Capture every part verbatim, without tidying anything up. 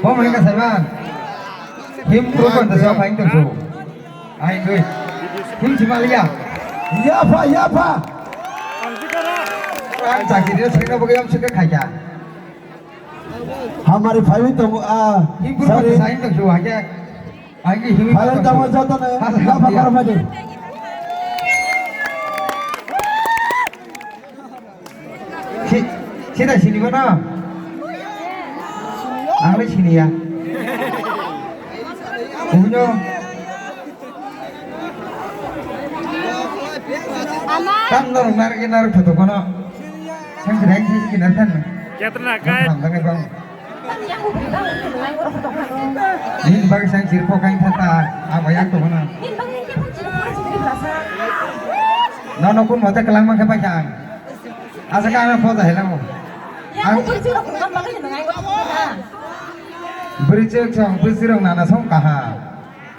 Bo mai ka saiman. Him pro kon da sa phai tong su. Ai dui. Him si maliya. Yapha, yapha. Ang chakiri sengna bo yam sika khaja. Hamari phaiwi tongo, ah, Him pro kon da sa tong su haja. Ai ki him pro kon da. Phaiwi tongo joto ne. Yapha korma de. Si, sida sini mana? Ang le sini ya. Punya. Tam norok narok ke narok thoto kono. Sang kira yang sini kinar kan. Ketra kai. Tam tam bang. Nini bagi sang sirpo kain thata, abo yang tu mana? Nono kun mata kelang mangke pakai. Asa ka ano photo hela mo. Ya, ang aku percaya aku kan bakal nang ai ko na. Beri cek song, beri sirong nana song kaha.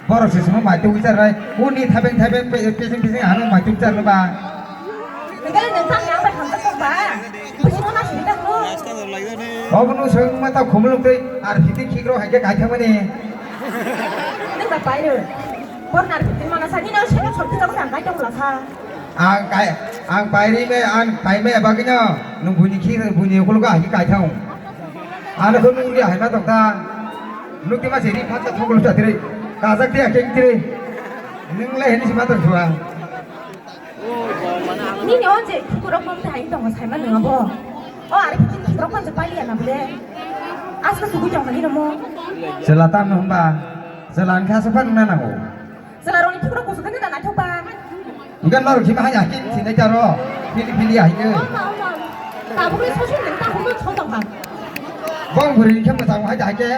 Borok se sumang mai tu bichar nai. Uni thabeng thabeng pe-, pesing pesing ano mai tu bichar ba. Nengkale nengkang yang bai hamjak tong ba. Bisi mo na sini tak lo. Obo no song mata khumuluk tei ar hiti khikro hai ke kai thang mani. Nengba pai ro. Bor nar hiti mana sani na sini sokti tak sang kai tong la sa. Ang kai, ang pairi me, ang pai me bagino, nung buni khi, buni ukul ga hi kai thang. Ano ko nung ri hai ma tong ta. Nung ti ma seri phat ta thok lu ta tiri. Kajak ti akeng tiri. Nung le hini si ma tong thua. Nini on je khikurok mom thai tong sai ma nang bo. O are khikurok mom je pai ya na bole. Aska sugu jong ni mo. Selatan no ba. Selan kha su pan na na bo. Chwla rokni khikrok kuchuk khe neta naithok ba. Hwnkhe norok sima hai hakin sinai taro. Pili pili hai khe. Oma, oma. Tabukni social media ta hwnwi song tong kha. Bong bwrwi khe mwchang hai da khe.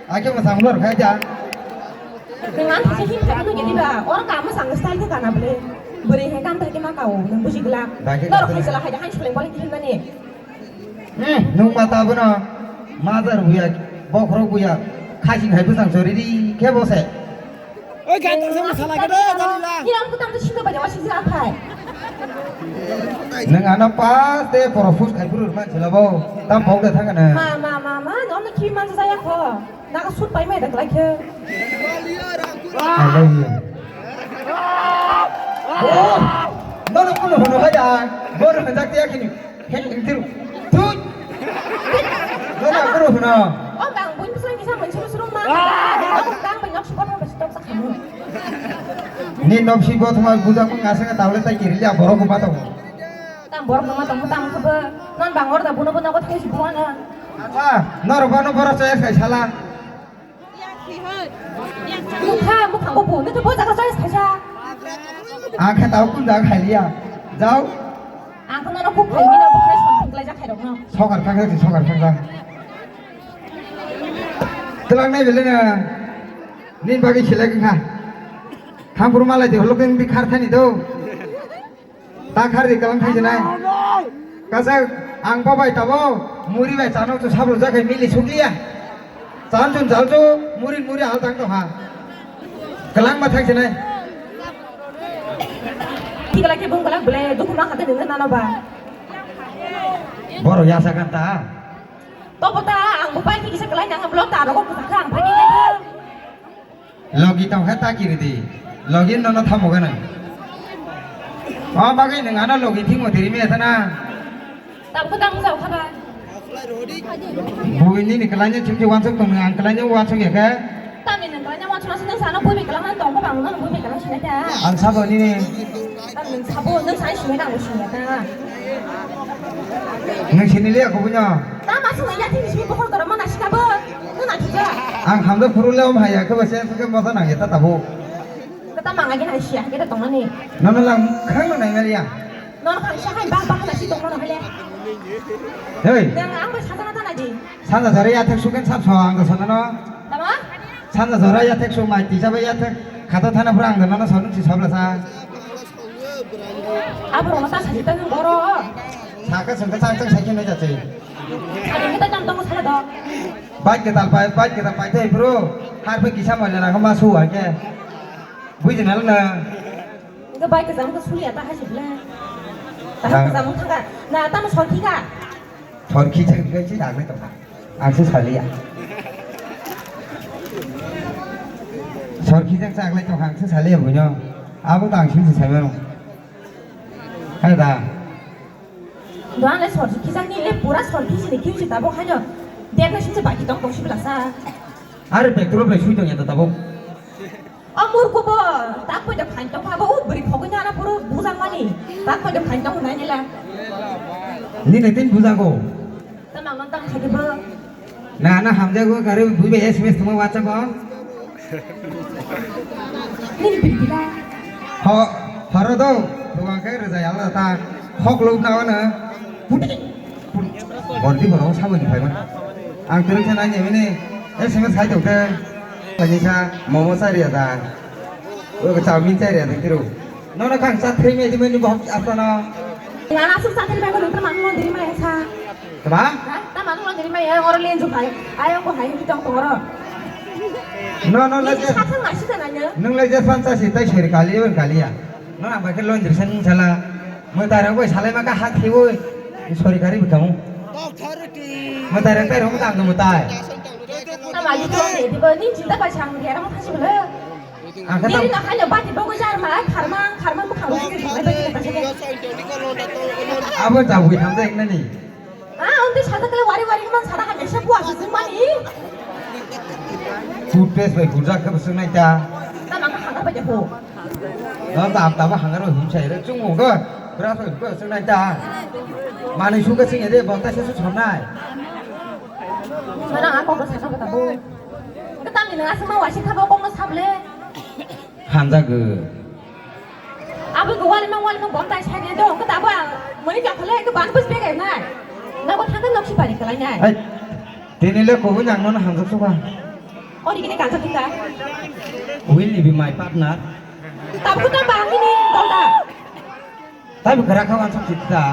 Hai khe mwchang lor khai da. Nwng ang thangsa him khe nugwi diba. Oro ka mwchang style khe kana bwle. Bwrwi hai kam thai khe ma kao nwng buji glak. Norok hai chwla hai da hai chwla bole khe himnani. Hmm, nwng ma tabukno majar buya, bokhorok buya, khasing hai bwsang choriri khe bo se. Oi, gata se masala gede, dalila. Iram kutam to singo baja wasi jira khai. Nwng ano pas de propose khai buru man chila bo, tam pok de thang na. Ma, ma, ma, ma, no me ki man jaya kho. Naga sut pai mai da klai khe. I love you. Oh, no, no, no, no, no, hai da. Bor hanjak tiya kini. Hei, engtiru. Tut. Nana, kuru huna. O bang, bun bwswng kisa monsi bwswrwng ma. O bang, bang nok sukor ma bwswk tok sakhamu. Ni nok si bo thuma bujak mung aseng tawle tai kiri ya borok ma tongo. Tam borok ma tongo tam khe bo. Non bang orda buno buno ko thai si buana. Acha, norok bano borok chaya khai sala. Nukha, mukhang bo bo, nukha bo jaga choice khaisa. Ang khe tau kun jaga khailiya. Jao. Ang khe nono kuk khaimino, bo khe sampung klai jak khairokno. Sokar khaksa si, sokar khaksa. Twlang nai bele na. Nini bagwi selek wngkha. Thampuru malai de holok wng di khar thani do. Ta khar di kalang thai jinai. Kasak ang bo bai tabo muri bai chano chu sabro jakai mili sukliya. Chan chun jal chu muri muri al tang to ha. Kalang ma thai jinai. Thik lagi bung kalak bele dukhu ma khate nungna nano ba. Boro yasa kan ta. To bota ang bo pai kisa kalai nang blok ta rogo kisa ang pai ni. Logi tong khe ta kiri di. Logi nono thamo gana. O bagwi nwng ano logi thimo tiri me thana. Tabukhe tamo jao kha ba. Bui nini kwlaino chimchi wansuk tong ang kwlaino wansuk ya khe. Tamni nwng kwlaino wansuk nang sano bui bi kwlangma tong kha bang no bui bi kwlang sinai ta. Ang sabo nini. Tam nwng sabo nwng sai sinai nang sinai ta. Nwng sini liya kubuino. Tama swnai ya thini simi bokhor dora mana sikabo. Nwng na thikya. Ang hamdo phuru le om haya khe ba se khe mosa nang ya ta tabo. Kata manga gina sia khe ta tongani. Nono lang khang no nai maliya. Nono khang sia hai ba ba na si tongno hale. Hei. Nwng ang ba sajana ta na di. Sanja jora ya thek suken sab so ang da sanano. Tama? Sanja jora ya thek su mai tisa ba ya thek khata thana pura ang da nono sanun si sabla sa. Aborokno ta sajita nwng boro. Saka sengke chang chang saikhe nai jati. Sajita jam tongo sala do. Bike ketal pai, bike ketal pai thai bro. Har bai kisa moila nang ma su hai khe. Bui jina na. Nge bike jam ko sulia ta hasi bla. Ta jam. Jam thanga. Na tamo sorki ka. Sorki jang gai si dagni tongkha. Ang se saliya. Sorkhi jang chaklai tong ang se saliya buino. Abo to ang sini sai mano. Hai da. Doang le sorkhi jang ni le pura sorkhi sini kiu si tabo haino. Dek na sini baki tong tong si belasa. Are petrol bai sui tong ya tabo. O murku bo, tak pai da khain tong phabo, o bwrwi khogwi nana phuru bujang mani, tak pai da khain tong nai nila. Nini tin bujago. Tamang nang tang khadi bo. Na, na, hamjago, gari bui bai S M S tuma WhatsApp o. Nini biri bila. Ho, horo do, buang kai rajai ala ta, hok lo na wana. Puti. Bordi borok saboni phaiman. Ang twrwng khe nai nini S M S khai tongkhe. Ani sa momo chariya da. O chowmin chariya da kiro. Nono kang sa thai mai di mani bohok asano. Nana asuk sa thai mai ko nang mang lo diri mai sa. Tama? Ha? Ta mang lo diri mai oro lenju khai. Ayo ko hai ni tong tong oro. No, no, no. Sa sa ngai si nanya. Nung le je san sa si tai seri kali ben kali ya. No, ang bai ke lonjir sen sala. Mwtai rok bai salai ma ka hak thiwi. Sorry kari bwtamo. Mwtai rok tai rok tang mwtai. Tama di tong de, di ba ni jinda bai sang di ara mo khasi bele. Ang kata. Diri na khaile bati bogo jar ma, kharma, kharma mo kharma. Abo jabui hamjak nani. Ah, undi sada kale wari wari man sada hame se buas se mani. Toothpaste bai hujak ke besung nai ta. Tama ka hagar bai ho. No, ta ta ba hagar bai hum sai re chung mo ga. Bra bai besung nai ta. Mani su ka sing ede bonta se su chonai. Mana aku ko sada bata bo. Ka tami na asma wasi thabo ko no sable. Hamjago. Abo ko wali mang wali mang bom tai sai do ko tabo mani ka khole ko ban bus be nai. Na ko thangka nok si pari kalai nai. Ai. Tini le ko nang no hamjak suka. Ori kini kansa thika. Will you be my partner? Tabo ko ta bangini dolda. Tai bo kwrak kha wansuk sita.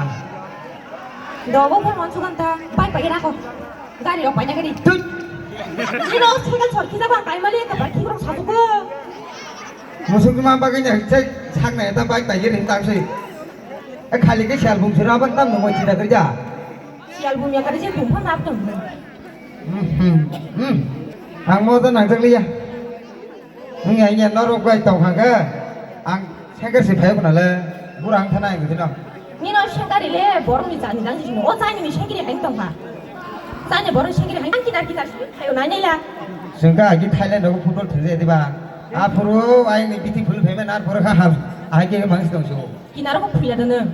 Dogo phone wansuk anta, bike pai rako. Gari rok paina gari. Tut. Ino cycle sor khija ba kai mali ka bai khibro satu ko. Musuk ma bagwi ne chai sak na ta bike pai gari tang sei. E khali ke sial bum sura ban tam no mo chida kerja. Sial bum ya kari je bum phone rap tam. Hmm, hmm, hmm. Ang mo ta nang tak liya. Wngya wngya norok bai tongkha khe ang sengkar se phai phano le bura wngkha na ang bini no. Nino sengkari le borok ni jani nang jisino o chani ni sengkari hai tongkha. Chani borok sengkari hai kinar kinar se phaio nai nai la. Sengka agi Thailand rogo football thangje diba. Aphuru ai ni beautiful payment ar phuru kha ham ai ke mang si tong su. Kinaro ko phuila dono.